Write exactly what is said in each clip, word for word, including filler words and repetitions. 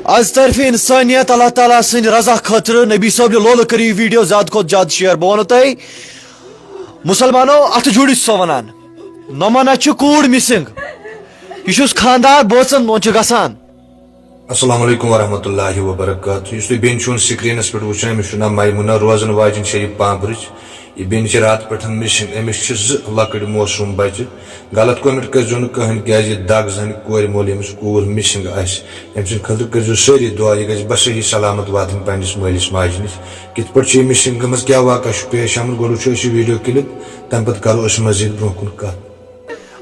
از طرفِ انسانیت اللہ تعالیٰ سٕنٛدِ رضا خٲطرٕ نبی صٲبنہِ لولہٕ کٔرِو یہِ ویڈیو زیادٕ کھۄتہٕ زیادٕ شیئر۔ بہٕ وَنو تۄہہِ، مُسلمانو، اَتھٕ جوڑِتھ چھُ سو وَنان، نۄمَن اَتہِ چھِ کوٗر مِسِنٛگ، یہِ چھُس خانٛدار بٲژَن دۄن چھُ گژھان۔ السلام علیکم ورحمۃ اللہ وبرکاتہ۔ یُس تُہۍ بیٚنہِ چھُو سکرینس پٮ۪ٹھ وٕچھان، أمِس چھُ ناو میمونہ، روزن واجِنۍ چھےٚ یہِ پامپرٕچ۔ یہِ بیٚنہِ چھِ راتہٕ پٮ۪ٹھ مِسِنٛگ۔ أمِس چھِ زٕ لۄکٕٹۍ معصوٗم بچہِ۔ غلط کمنٹ کٔرۍزیو نہٕ کٕہٕنۍ، کیازِ یہِ دگ زنہِ کورِ مول ییٚمِس کوٗر مِسِنٛگ آسہِ، أمۍ سٕنٛدِ خٲطرٕ کٔرۍزیو سٲری دُعا، یہِ گژھِ بصحیح سلامت واتٕنۍ پننِس مٲلِس ماجہِ نِش۔ کِتھ پٲٹھۍ چھِ یہِ مِسِنٛگ گٔمٕژ، کیٛاہ واقعہ چھُ پیش آمُت، گۄڈٕ وٕچھو أسۍ یہِ ویڈیو کلپ، تَمہِ پتہٕ کرو أسۍ مزید برونٛہہ کُن کتھ۔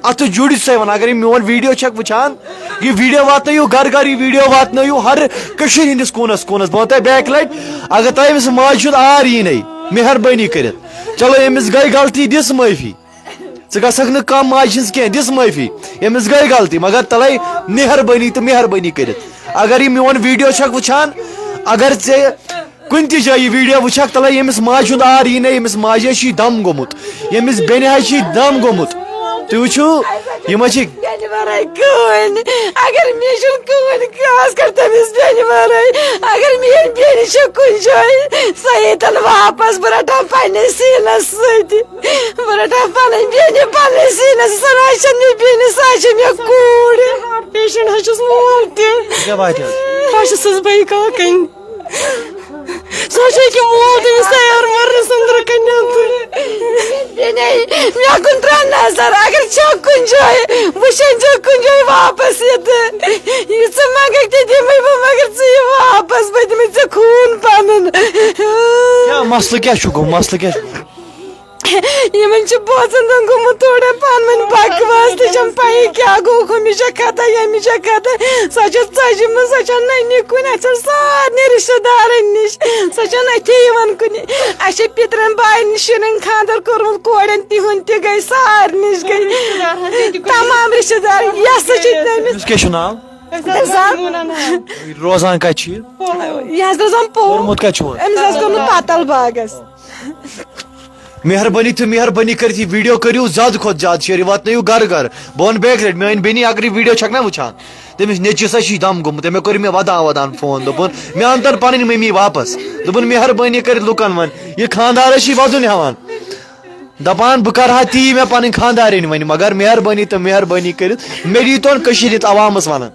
اتھ جُڑِتھ سۭتۍ ونان، اگر یہِ میون ویڈیو چھکھ وٕچھان، یہِ ویڈیو واتنٲیِو گرٕ گرٕ، یہِ ویڈیو واتنٲیِو ہر کٔشیٖرِ ہٕنٛدِس کوٗنس کوٗنس۔ بہٕ ونہٕ تۄہہِ بیک لٹہِ، اگر تۄہہِ أمِس ماجہِ ہُنٛد آر یی نَے، مہربٲنی کٔرِتھ، چلو أمِس گٔے غلطی، دِس معٲفی۔ ژٕ گژھکھ نہٕ کم ماجہِ ہٕنٛز کینٛہہ، دِس معٲفی۔ أمِس گٔے غلطی، مگر تلے مہربٲنی تہٕ مہربٲنی کٔرِتھ، اگر یہِ میون ویڈیو چھکھ وٕچھان، اگر ژےٚ کُنہِ تہِ جایہِ یہِ ویڈیو وٕچھکھ، تلے ییٚمِس ماجہِ ہُنٛد آر یی نہٕ، ییٚمِس ماجہِ حظ چھُ یہِ دم گوٚمُت، ییٚمِس بیٚنہِ حظ چھُ یہِ دم گوٚمُت۔ تُہۍ وٕچھِو، یِم حظ چھِ بیٚنہِ ورٲے کٕہٕنۍ۔ اگر مےٚ چھُنہٕ کٕہٕنۍ، خاص کر تٔمِس بیٚنہِ ورٲے، اگر میٲنۍ بیٚنہِ چھِ کُنہِ جایہِ، سۄ ییٖتن واپس، بہٕ رٹہٕ ہا پننِس سیٖنس سۭتۍ، بہٕ رٹہٕ ہا پنٕنۍ بیٚنہِ پننِس سیٖنس سۭتۍ، سۄ نہ حظ چھنہٕ مےٚ بیٚنہِ، سۄ حظ چھِ مےٚ کوٗر۔ پیشنٹ حظ چھُس مول تہِ۔ کیٛاہ واتہِ؟ بہٕ حظ چھَسَس بٔے کاکَنۍ۔ سُہ حظ چھُ أکیٛاہ مول تٔمِس تیار مَرنَس أنٛدرٕ کَنہِ نیٚبرٕ۔ بیٚنے، مےٚ کُن ترٛاو نظر، اگر چھَکھ کُنہِ جایہِ، وٕچھان چھَکھ کُنہِ جایہِ واپس یِتہٕ، یہِ ژٕ منٛگَکھ تہِ دِمَے بہٕ، مگر ژٕ یہِ واپس، بہٕ دِمَے ژےٚ خوٗن پَنُن۔ کیٛاہ مسلہٕ کیٛاہ چھُ گوٚمُت؟ مسلہٕ کیٛاہ چھُ؟ یِمن چھُ بوزن دۄن گوٚمُت تھوڑا پانہٕ ؤنۍ بکواس، تہِ چھَم پَیی کیٛاہ گوٚو، ہُمِس چھےٚ خطا، ییٚمِس چھےٚ خطا۔ سۄ چھےٚ ژَجہِ منٛز، سۄ چھےٚ نٔنی کُنہِ، اَسہِ چھےٚ سارنٕے رِشتہٕ دارن نِش، سۄ چھَنہٕ أتھی یِوان کُنہِ۔ اَسہِ چھےٚ پِترن باین شُرٮ۪ن خانٛدر کوٚرمُت، کورٮ۪ن تِہُنٛد تہِ گٔے، سارنٕے نِش گٔے۔ تمام رِشتہٕ دار، یۄس سۄ چھِ تٔمِس۔ أمِس کیٛاہ چھُ ناو؟ تٔمِس آو۔ روزان کَتہِ چھُ یہِ؟ یہِ حظ روزان پوٗر۔ کوٚرمُت کَتہِ چھُ؟ أمِس حظ کوٚرمُت پاتل باغس۔ مہربٲنی تہٕ مہربٲنی کٔرِتھ یہِ ویڈیو کٔرِو زیادٕ کھۄتہٕ زیادٕ شیئر، یہِ واتنٲیِو گرٕ گرٕ۔ بہٕ وَنہٕ بیٚیہِ اَکہِ لَٹہِ، میٛٲنۍ بیٚنی اگر یہِ ویڈیو چھَکھ نا وٕچھان، تٔمِس نیٚچوِس ہا چھِ دَم گوٚمُت، أمۍ کوٚر مےٚ وَدان وَدان فون، دوٚپُن مےٚ اَن تَن پَنٕنۍ مٔمی واپَس۔ دوٚپُن مہربٲنی کٔرِتھ لُکَن وَن، یہِ خانٛدار حظ چھِ وَدُن ہٮ۪وان۔ دَپان بہٕ کَرٕ ہا تی مےٚ پَنٕنۍ خانٛدارِنۍ وَنہِ، مگر مہربٲنی تہٕ مہربٲنی کٔرِتھ مےٚ دِیٖتون کٔشیٖرِ ہِنٛدۍ عوامَس وَنان۔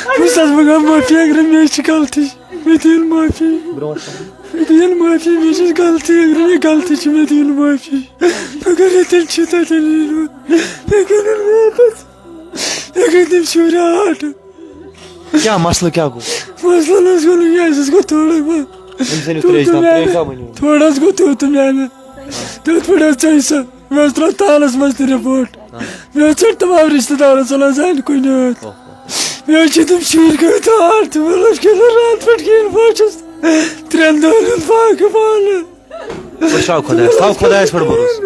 بہٕ چھُس بہٕ گوٚو معٲفی، اگر مےٚ چھِ غلطی، مےٚ دِیِن معٲفی۔ مےٚ دِیِن معٲفی، مےٚ چھِ غلطی، اگر مےٚ غلطی چھِ، مےٚ دِیِن معٲفی۔ مگر ییٚتٮ۪ن چھِ تَتٮ۪ن یِیِن وۄنۍ۔ مےٚ کَرَن واپَس۔ مےٚ گٔے تِم شُرۍ آٹھ۔ کیٛاہ مسلہٕ کیٛاہ گوٚو؟ مسلہٕ نہ حظ گوٚو نہٕ کینٛہہ، اَسہِ حظ گوٚو تھوڑا بہت۔ أمِس أنِو تیوٗت تریش تہٕ تام، میٛانہِ، تریش تام ؤنِو۔ تھوڑا حظ گوٚو تیوٗت تہٕ میٛانہِ۔ تیوٗت پٲٹھۍ حظ ژٔج سۄ۔ مےٚ حظ ترٛٲو تالَس منٛز تہِ رِپورٹ۔ آ۔ مےٚ حظ ژٔٹ تمام رِشتہٕ دارَن، سُہ نہ حظ آنہِ کُنہِ یوت۔ اوہ۔ مےٚ حظ چھِ تِم شُرۍ گٔمٕتۍ آٹھ، تہٕ مےٚ حظ کٔر نہٕ راتھ پٮ۪ٹھ کِہیٖنۍ، بہٕ حظ چھُس ترٛٮ۪ن دۄہَن ہُنٛد فاقہٕ پانہٕ۔ پٔشراو خۄدایَس، تھاو خۄدایَس پٮ۪ٹھ بھروسہٕ۔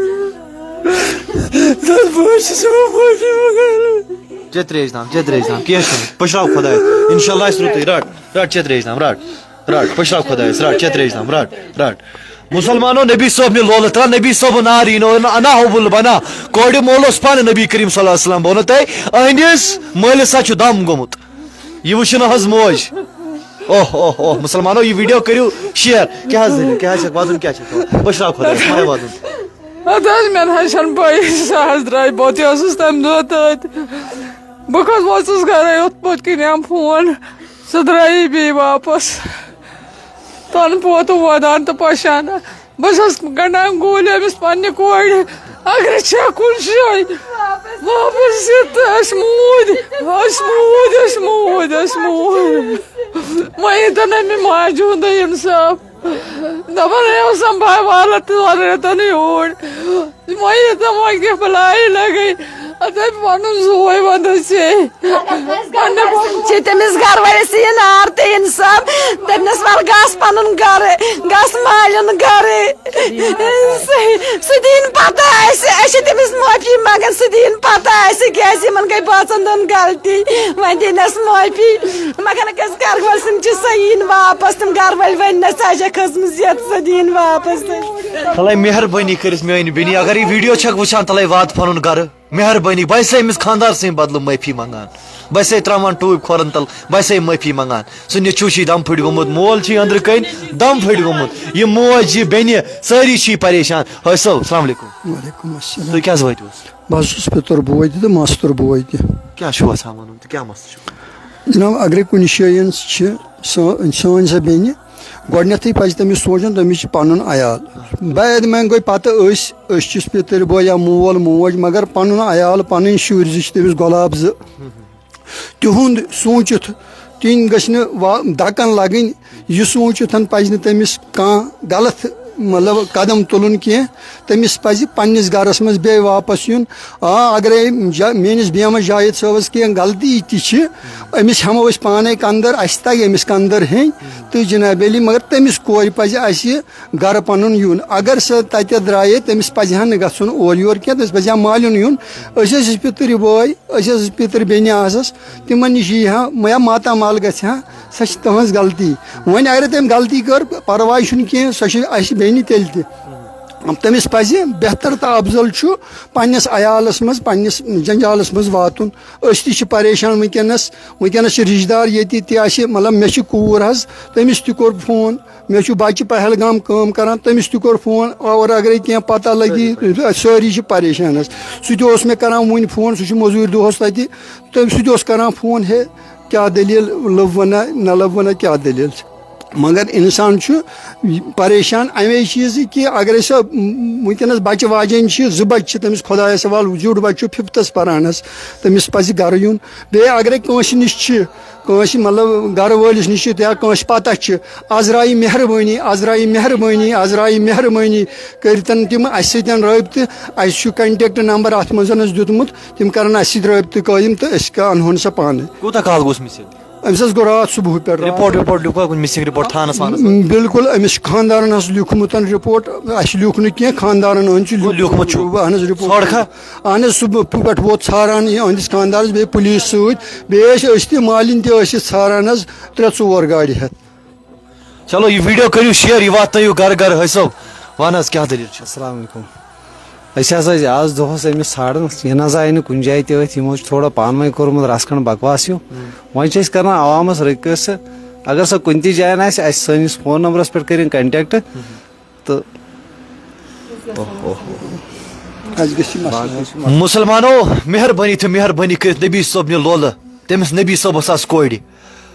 زَن بہٕ حظ چھُس یِوان معٲفی منٛگان۔ چےٚ ترٛیش دام، چےٚ ترٛیش دام، کینٛہہ چھُنہٕ، پٔشراو خۄدایَس۔ اِنشاءاللہ آسہِ رُتُے، رَٹ، رَٹ چےٚ ترٛیش دام، رَٹ۔ رٹ، پٔشراو خۄدایَس، رٹ، چےٚ ترٛیش دام، رٹ، رٹ۔ مُسلمانو، نبی صٲب نہِ لولہٕ ترٛا، نبی صٲب نار یی نہٕ، انا حب البنا۔ کورِ مول اوس پانہٕ نبی کریم صلی اللہ علیہ وسلم، بہٕ وَنو تۄہہِ، أہٕنٛدِس مٲلِس سا چھُ دم گوٚمُت۔ یہِ وٕچھِو نہٕ حظ موج۔ اوہ، اوہ، اوہ، مُسلمانو، یہِ ویڈیو کٔرِو شیئر۔ کیٛاہ حظ دٔلیٖل؟ کیٛاہ حظ چھَکھ وَدُن؟ کیٛاہ چھَکھ وَدُن؟ پٔشراو خۄدایَس، مَے وَدُن۔ اَدٕ حظ، مےٚ نہ حظ چھَنہٕ پَیی، سۄ حظ درٛاے، بہٕ تہِ ٲسٕس تَمہِ دۄہ تٔتۍ۔ بہٕ کھٔژ وۄژٕس گَرَے، یوٚت پوٚت کِنۍ آم فون۔ سۄ درٛایے بیٚیہِ واپس۔ تَنہٕ پوتُم وَدان تہٕ پَشانہٕ۔ بہٕ چھَس گَنٛڈان گوٗلۍ أمِس پنٛنہِ کورِ۔ اگر چھےٚ کُنہِ جایہِ واپس یِتھ تہٕ أسۍ موٗدۍ، أسۍ موٗدۍ، أسۍ موٗدۍ، أسۍ موٗدۍ۔ وۄنۍ ییٖتَن أمۍ ماجہِ ہُنٛدُے اِنصاف۔ دَپان ہے اوسَم بہٕ والَتھ ژورَن رٮ۪تَن یوٗرۍ۔ وۄنۍ ییٚتٮ۪ن وۄنۍ کینٛہہ بَلایہِ لَگے، اَتھ ہے پَنُن زُوے وَندَس ژے۔ پَننہِ چھِ تٔمِس گَرٕ وٲلِس یہِ نار تہٕ اِنصاف۔ دوٚپنَس، وَلہٕ گژھ پَنُن گَرٕ، گژھ مالیُن گَرٕ۔ سُہ، سُہ دِیِن پَتہ اَسہِ، أسۍ چھِ تٔمِس معٲفی منٛگان، سُہ دِیِن پَتہ اَسہِ، کیٛازِ یِمَن گٔے بٲژَن دۄن غلطی۔ وۄنۍ دِنَس معٲفی۔ مگر أکِس گَرٕ وٲلۍ سٕنٛدۍ چھِ سۄ یِن واپَس، تِم گَرٕ وٲلۍ وَنہِ نہ، ژٕ چھَکھ کھٔژمٕژ یَتھ، سۄ دِیِن واپَس۔ تَلَے مہربٲنی کٔرِتھ میٛانہِ بیٚنہِ، اگر یہِ ویڈیو چھَکھ وٕچھان، تَلَے وات پَنُن گَرٕ۔ مہربٲنی، بہٕ ہسا أمِس خانٛدار سٕنٛدِ بدلہٕ معٲفی منٛگان۔ بہٕ چھسے تراوان ٹوٗپۍ کھۄرن تل، بہٕ چھسے معٲفی منگان۔ سُہ نیٚچوٗ چھُے دم پھٔٹۍ گوٚمُت، مول چھُے أنٛدرٕ کَنۍ دم پھٔٹۍ گوٚمُت، یہِ موج، یہِ بیٚنہِ، سٲری چھِی پریشان۔ حٲج صٲب، السلام علیکم۔ وعلیکم السلام۔ تُہۍ کیٛازِ وٲتِو حظ؟ بہٕ حظ چھُس پِتُر بوے تہِ تہٕ ماستُر بوے تہِ۔ کیٛاہ چھُو یژھان وَنُن تہٕ کیٛاہ مسلہٕ چھُ؟ جناب، اگرے کُنہِ جایہِ چھِ سٲ-، سٲنۍ سۄ بیٚنہِ، گۄڈٕنیتھٕے پزِ تٔمِس سونٛچُن، تٔمِس چھُ پنُن عیال۔ بعد منٛز گوٚو پتہٕ أسۍ، أسۍ چھِس پِتٕرۍ بوے یا مول موج، مگر پنُن عیال، پنٕنۍ شُرۍ زٕ چھِ تٔمِس گۄلاب زٕ۔ تِہُنٛد سوٗنٛچِتھ، تِہِنٛدۍ گٔژھۍ نہٕ وا-، دَکَن لَگٕنۍ۔ یہِ سوٗنٛچِتھ پَزِ نہٕ تٔمِس کانٛہہ غلط، مطلب، قدم تُلُن کینٛہہ۔ تٔمِس پَزِ پنٛنِس گَرَس منٛز بیٚیہِ واپَس یُن۔ آ، اگرے جا-، میٛٲنِس بیمَس جاوید صٲبَس کینٛہہ غلطی تہِ چھِ، أمِس ہٮ۪مو أسۍ پانَے کَنٛدَر، اَسہِ تَگہِ أمِس کَنٛدَر ہیٚنۍ۔ تہٕ جناب علی، مگر تٔمِس کورِ پَزِ اَسہِ گَرٕ پَنُن یُن۔ اگر سۄ تَتٮ۪تھ درٛایے، تٔمِس پَزِ ہا نہٕ گژھُن اورٕ یور کینٛہہ، تٔمِس پَزِ ہا مالیُن یُن۔ أسۍ ٲسۍ أسۍ پِتٕرِ بٲے، أسۍ ٲسۍ أسۍ پِتٕر بیٚنہِ آسَس، تِمَن نِش یی ہا یا ماتامال گژھِ ہا، سۄ چھِ تٕہٕنٛز غلطی۔ وۄنۍ اگر تٔمۍ غلطی کٔر، پَرواے چھُنہٕ کینٛہہ، سۄ چھِ اَسہِ بیٚنہِ تیٚلہِ تہِ۔ تٔمِس پَزِ بہتر تہٕ افضل چھُ پنٛنِس عیالَس منٛز، پنٛنِس جنجالَس منٛز واتُن۔ أسۍ تہِ چھِ پریشان وٕنکیٚنَس، وٕنکیٚنَس چھِ رِشتہٕ دار ییٚتہِ تہِ اَسہِ، مطلب، مےٚ چھِ کوٗر حظ، تٔمِس تہِ کوٚر فون۔ مےٚ چھُ بَچہِ پہلگام کٲم کران، تٔمِس تہِ کوٚر فون، اور اگرے کینٛہہ پتہ لگی، سٲری چھِ پریشان حظ۔ سُہ تہِ اوس مےٚ کران وُنہِ فون، سُہ چھُ مٔزوٗرۍ دۄہَس تَتہِ، تٔمۍ سُہ تہِ اوس کران فون، ہے، کیٛاہ دٔلیٖل، لٔب وَنا نہ لٔب وَنا، کیٛاہ دٔلیٖل چھِ؟ مگر اِنسان چھُ پریشان اَمے چیٖزٕکۍ کہِ اگرے سۄ وٕنکیٚنَس بَچہِ واجیٚنۍ چھِ، زٕ بَچہِ چھِ تٔمِس خۄدایَس حوالہٕ، زیُٹھ بَچہِ چھُ فِفتَس پَران حظ، تٔمِس پَزِ گَرٕ یُن۔ بیٚیہِ اگرے کٲنٛسہِ نِش چھِ، کٲنٛسہِ، مطلب، گرٕ وٲلِس نِش چھِ یا کٲنٛسہِ پتہ چھِ، عذرایہِ مہربٲنی، عذرایہِ مہربٲنی، عذرایہِ مہربٲنی کٔرۍتن تِم اَسہِ سۭتۍ رٲبطہٕ۔ اَسہِ چھُ contact number اَتھ منٛز حظ دیُتمُت، تِم کرن اَسہِ سۭتۍ رٲبطہٕ قٲیِم تہٕ أسۍ کَ-، اَنہون سۄ پانہٕ۔ کوٗتاہ کال گوٚو أمِس؟ أمِس حظ گوٚو راتھ صُبحہٕ پٮ۪ٹھ۔ رِپورٹ، رِپورٹ لیوٗکھوا کُنہِ missing report تھانَس وانَس منٛز؟ بِلکُل، أمِس چھُ خانٛدارَن حظ لیوٗکھمُت رِپورٹ، اَسہِ لیوٗکھ نہٕ کینٛہہ، خانٛدارَن أنۍ چھُ گوٚو لیوٗکھمُت چھُ۔ لیوٗکھمُت۔ اہن حظ، رِپورٹ۔ ژھانٛڈکھا؟ اہن حظ، صُبحہٕ پٮ۪ٹھ ووت ژھانٛڈان یہِ أہٕنٛدِس خانٛدارَس، بیٚیہِ پُلیٖس سۭتۍ، بیٚیہِ ٲسۍ أسۍ تہِ مالِنۍ تہِ ٲسِس ژھانٛڈان حظ، ترٛےٚ ژور گاڑِ ہٮ۪تھ۔ چلو، یہِ video کٔرِو share، یہِ واتنٲیِو گرٕ گرٕ۔ حٲج صٲب، وَن حظ، کیٛاہ دٔلیٖل چھِ؟ السلام علیکم۔ أسۍ حظ ٲسۍ آز دۄہَس أمِس ژھانٛڈان، یہِ نہ حظ آیہِ نہٕ کُنہِ جایہِ تہِ أتھۍ، یِمو چھُ تھوڑا پانہٕ ؤنۍ کوٚرمُت رَژھ کھنٛڈ بکواس ہیوٗ۔ وۄنۍ چھِ أسۍ کران عوامَس request، اگر سۄ کُنہِ تہِ جایَن آسہِ، اَسہِ سٲنِس فون نمبرَس پٮ۪ٹھ کٔرِن contact۔ تہٕ اَسہِ گژھِ یہِ مسلہٕ حل۔ مُسلمانو، مہربٲنی تہٕ مہربٲنی کٔرِتھ نبی صٲبنہِ لولہٕ، تٔمِس نبی صٲبَس آسہٕ کورِ۔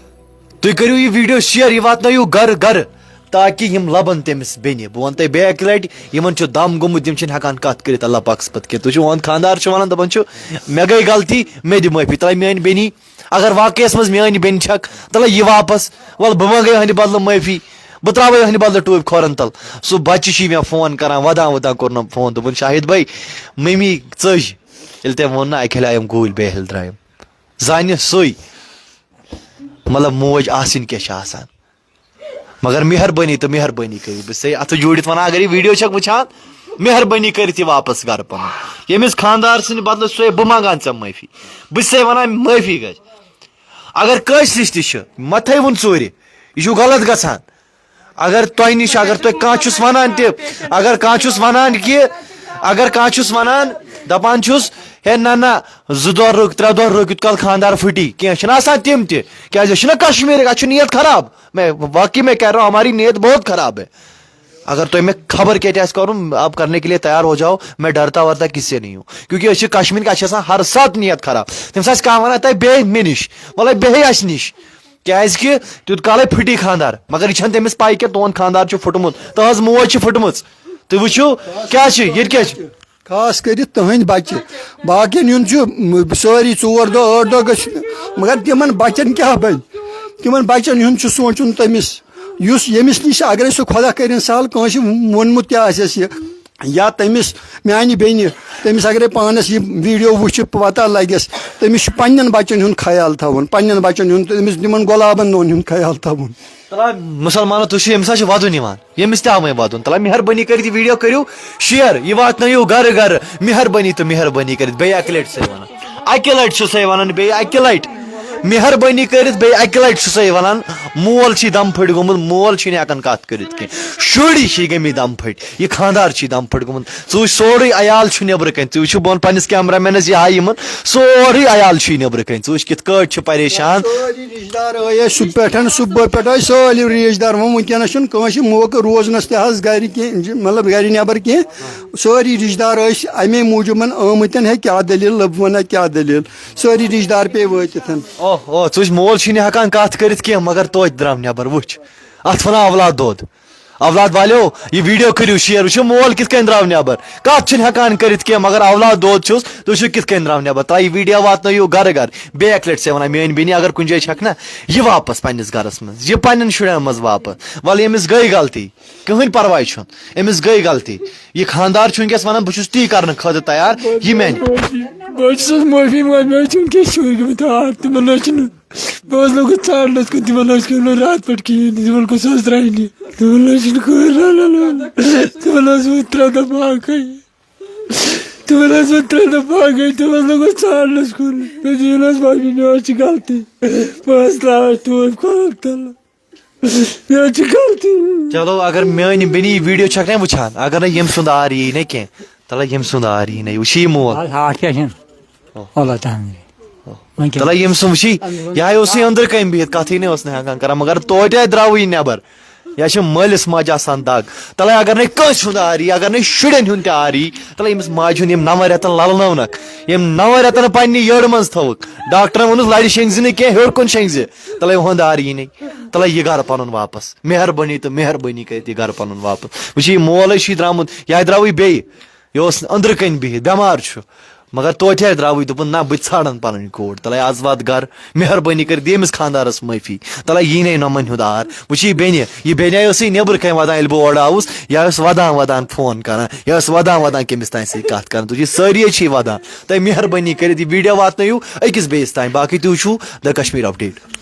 تُہۍ کٔرِو یہِ video share، یہِ واتنٲیِو گرٕ گرٕ، تاکہِ یِم لَبَن تٔمِس بیٚنہِ۔ بہٕ وَنہٕ تۄہہِ بیٚیہِ اَکہِ لَٹہِ، یِمَن چھُ دَم گوٚمُت، یِم چھِنہٕ ہٮ۪کان کَتھ کٔرِتھ اللہ پاکَس پَتہٕ کینٛہہ۔ تُہۍ چھِو، یِہُنٛد خانٛدار چھُ وَنان، دَپان چھُ، "مےٚ گٔے غلطی، مےٚ دِ معٲفی۔" ترٛاے میٛٲنۍ بیٚنی، اگر واقعیَس منٛز میٛٲنۍ بیٚنہِ چھَکھ، تَلہٕ یہِ واپَس، وَلہٕ بہٕ منٛگَے یِہٕنٛدِ بدلہٕ معٲفی، بہٕ ترٛاوَے یِہٕنٛدِ بدلہٕ ٹوٗپۍ کھۄرَن تَل۔ سُہ بَچہِ چھُے مےٚ فون کَران، وَدان وَدان کوٚرنَم فون، دوٚپُن، "شاہد بھائی، مٔمی ژٔج، ییٚلہِ تٔمۍ ووٚن نہ اَکہِ ہِلہِ آیَم گوٗلۍ، بیٚیہِ ہِلہِ درٛایَم۔" زانہِ سُے، مطلب، موج آسٕنۍ کیٛاہ چھِ آسان۔ مگر مہربٲنی تہٕ مہربٲنی کٔرِتھ، بہٕ چھُسے اَتھٕ جوٗڑِتھ وَنان، اگر یہِ video چھَکھ وٕچھان، مہربٲنی کٔرِتھ یہِ واپَس گَرٕ پَنُن۔ ییٚمِس خانٛدار سٕنٛدِ بدلہٕ چھُسے بہٕ منٛگان ژےٚ معٲفی۔ بہٕ چھُسے وَنان، معٲفی گژھِ۔ اگر کٲنٛسہِ نِش تہِ چھُ، مَتھَے ووٚن ژوٗرِ، یہِ چھُ غلط گژھان۔ اگر تۄہہِ نِش، اگر تۄہہِ کانٛہہ چھُس وَنان تہِ، اگر کانٛہہ چھُس وَنان کہِ، اگر کانٛہہ چھُس وَنان، دَپان چھُس، "ہے نہ نہ، زٕ دۄہ رُک، ترٛےٚ دۄہ رُک، یوٗت کال خانٛدار پھٕٹی"، کینٛہہ چھِنہٕ آسان تِم تہِ۔ کیٛازِ أسۍ چھِنہ کشمیٖرٕکۍ، اَسہِ چھُ نیت خراب۔ میں واقعی میں کہہ رہا ہوں، ہماری نیت بہت خراب ہے۔ اگر تۄہہِ مےٚ خبر کیٛاہ تہِ آسہِ کَرُن، آپ کرنے کے لیے تیار ہو جاؤ، میں ڈرتا ورتا کس سے نہیں ہوں۔ کیونکہ أسۍ چھِ کشمیٖرٕکۍ، اَسہِ چھِ آسان ہر ساتہٕ نیت خراب۔ تٔمِس آسہِ کانٛہہ وَنان، تۄہہِ بیٚہہِ مےٚ نِش، وَلَے بیٚہہِ اَسہِ نِش۔ کیٛازِ کہِ تیوٗت کالَے پھٕٹی خانٛدار۔ مگر یہِ چھَنہٕ تٔمِس پَے کینٛہہ، تُہُنٛد خانٛدار چھُ پھُٹمُت، تٕہٕنٛز موج چھِ پھٕٹمٕژ۔ تُہۍ وٕچھِو، کیٛاہ چھِ، ییٚتہِ کیٛاہ چھِ؟ خاص کٔرِتھ تٕہٕنٛدۍ بَچہِ۔ باقیَن ہُنٛد چھُ، م-، سٲری ژور دۄہ، ٲٹھ دۄہ گٔژھِتھ، مگر تِمَن بَچَن کیٛاہ بَنہِ؟ تِمَن بَچَن ہُنٛد چھُ سونٛچُن تٔمِس، یُس، ییٚمِس نِش اگرَے سُہ خۄدا کٔرِنۍ سہل، کٲنٛسہِ ووٚنمُت تہِ آسٮ۪س یہِ، یا تٔمِس، میٛانہِ بیٚنہِ، تٔمِس اگرَے پانَس یہِ video وٕچھِ، پَتہ لَگٮ۪س، تٔمِس چھُ پنٛنٮ۪ن بَچَن ہُنٛد خیال تھاوُن، پنٛنٮ۪ن بَچَن ہُنٛد، تٔمِس تِمَن غۄلابَن دۄن ہُنٛد خیال تھاوُن۔ تَلہ، مُسلمانو، تُہۍ چھِو، ییٚمِس حظ چھُ وَدُن یِوان، ییٚمِس تہِ آمٕے وَدُن، تَلہ، مہربٲنی کٔرِتھ یہِ video کٔرِو share، یہِ واتنٲیِو گَرٕ گَرٕ، مہربٲنی تہٕ مہربٲنی کٔرِتھ، بیٚیہِ اَکہِ لَٹہِ چھُسَے وَنان، اَکہِ لَٹہِ چھُسَے وَنان، بیٚیہِ اَکہِ لَٹہِ، مہربٲنی کٔرِتھ، بیٚیہِ اَکہِ لَٹہِ چھُسَے وَنان، مول چھی دم پھٔٹۍ گوٚمُت، مول چھی نہٕ ہٮ۪کان کتھ کٔرِتھ کینٛہہ، شُرۍ چھی گٔمٕتۍ دم پھٔٹۍ، یہِ خانٛدار چھی دم پھٔٹۍ گوٚمُت۔ ژٕ وٕچھ، سورُے عیال چھُ نیٚبرٕ کنہِ، ژٕ وٕچھ، بہٕ ونہٕ پننِس کیمرہ مینس، یہِ ہاوِ یِمن، سورُے عیال چھُے نیٚبرٕ کنہِ، ژٕ وٕچھ کِتھ کٲٹھۍ چھِ پریشان۔ سٲری رشتہٕ دار ٲسۍ اَسہِ صُبح پٮ۪ٹھ، صُبحٲے پٮ۪ٹھ ٲسۍ سٲلِم رشتہٕ دار، وۄنۍ وٕنکیٚنس چھُنہٕ کٲنٛسہِ موقعہٕ روزنس تہِ حظ گرِ کینٛہہ، مطلب گرِ نٮ۪بر کینٛہہ۔ سٲری رشتہٕ دار ٲسۍ امے موٗجوٗبن آمٕتۍ، ہے کیٛاہ دٔلیٖل، لٔب وَنہ کیٛاہ دٔلیٖل، سٲری رشتہٕ دار پیٚیہِ وٲتِتھ۔ اوہ اوہ، ژٕ وٕچھ، مول چھُے نہٕ ہٮ۪کان کتھ کٔرِتھ کینٛہہ، مگر توتہِ درٛاو نٮ۪بر، وٕچھ، اتھ ونان اولاد دود۔ اولاد والیو، یہِ ویڈیو کٔرِو شیئر، وٕچھِو مول کِتھ کٔنۍ درٛاو نٮ۪بر، کتھ چھُنہٕ ہٮ۪کان کٔرِتھ کینٛہہ، مگر اولاد دود چھُس، تُہۍ وٕچھِو کِتھ کٔنۍ درٛاو نٮ۪بر۔ تۄہہِ یہِ ویڈیو واتنٲیِو گرٕ گرٕ۔ بیٚیہِ اکہِ لٹہِ چھسے ونان، میٲنۍ بیٚنہِ اگر کُنہِ جایہِ چھکھ نا، یہِ واپس پننِس گرس منٛز، یہِ پننٮ۪ن شُرٮ۪ن منٛز واپس۔ ولہٕ، ییٚمِس گٔے غلطی، کٕہٕنۍ پرواے چھُنہٕ، أمِس گٔے غلطی۔ یہِ خانٛدار چھُ وٕنکیٚس ونان، بہٕ چھُس تی کرنہٕ خٲطرٕ تیار، یہِ میانہِ۔ بہٕ چھُس معٲفی منٛگان، مےٚ چھِ وٕنکیٚس شُرۍ گٔمٕتۍ آٹھ، تِمن حظ چھُنہٕ، بہٕ حظ لوٚگُس ژھانٛڈنس کُن، تِمن حظ کٔر نہٕ راتھ پٮ۪ٹھ کِہیٖنۍ، تِمن کُس حظ ترٛاونہِ، تِمن حظ چھُنہٕ کٕہٕنۍ رلان، تِمن حظ ووٚن ترٛےٚ دۄہ باقٕے، تِمن حظ ووٚن ترٛےٚ دۄہ باقٕے، تِمن حظ لوٚگُس ژھانٛڈنس کُن، مےٚ دِیِو نہٕ حظ معٲفی، مےٚ حظ چھِ غلطی، بہٕ حظ ترٛاوٕ ٹوٗپۍ خۄداے تعالیٰ۔ مےٚ حظ چھِ غلطی۔ چلو، اگر میٲنۍ بیٚنہِ یہِ ویڈیو چھکھ نا وٕچھان، اگر نہٕ ییٚمۍ سُنٛد آر یی نہ کینٛہہ، تلہ ییٚمۍ سُنٛد آر یی نہ، وٕچھ یہِ مول۔ آز ہاٹھ کیٛاہ چھِنہٕ؟ اللہ تعالیٰ۔ وۄنۍ کیٛاہ؟ تلہ ییٚمۍ سُنٛد وٕچھی، یہِ ہا اوسُے أنٛدرٕ کَنۍ بِہِتھ، کَتھٕے نہٕ اوس نہٕ ہٮ۪کان کَران، مگر توتہِ درٛاوٕے یہِ نٮ۪بر۔ یا چھِ مٲلِس ماجہِ آسان دگ۔ تلہ اگر نہٕ کٲنٛسہِ ہُنٛد آر یی، اگر نہٕ شُرٮ۪ن ہُنٛد تہِ آر یی، تلہ ییٚمِس ماجہِ ہُنٛد ییٚمۍ نَوَن رٮ۪تَن لَلنٲونَکھ، ییٚمۍ نَوَن رٮ۪تَن پنٛنہِ یٔڑ منٛز تھٲوٕکھ، ڈاکٹرن ووٚنُس، لَرِ شیٚنٛگزِ نہٕ کینٛہہ، ہیوٚر کُن شیٚنٛگزِ۔ تلہ یِہُنٛد آر یی نہٕ۔ تلہ یہِ گرٕ پَنُن واپس۔ مہربٲنی تہٕ مہربٲنی کٔرِتھ یہِ گرٕ پَنُن واپس۔ وٕچھ، یہِ مول ہے چھُے درٛامُت، یہِ ہا درٛاوٕے بیٚیہِ۔ یہِ اوس أنٛدرٕ کَنۍ بِہِتھ، بٮ۪مار چھُ۔ مگر توتہِ ہا درٛاوٕے، دوٚپُن، نہ، بہٕ تہِ ژھانٛڈَن پَنٕنۍ کوٗر۔ تلہ آز وات گرٕ، مہربٲنی کٔرِتھ دِ أمِس خانٛدارَس معٲفی۔ تلہ یی نَے نۄمَن ہُنٛد آر۔ وٕچھ، یہِ بیٚنہِ، یہِ بیٚنہِ ٲسٕے نیٚبرٕ کَنۍ وَدان، ییٚلہِ بہٕ اورٕ آوُس، یہِ ٲس وَدان وَدان فون کَران، یہِ ٲس وَدان وَدان کٔمِس تانۍ سۭتۍ کَتھ کَران۔ تُہۍ چھِو سٲری چھِی وَدان۔ تۄہہِ مہربٲنی کٔرِتھ یہِ ویٖڈیو واتنٲیِو أکِس بیٚیِس تانۍ۔ باقٕے تُہۍ وٕچھِو The Kashmir Update۔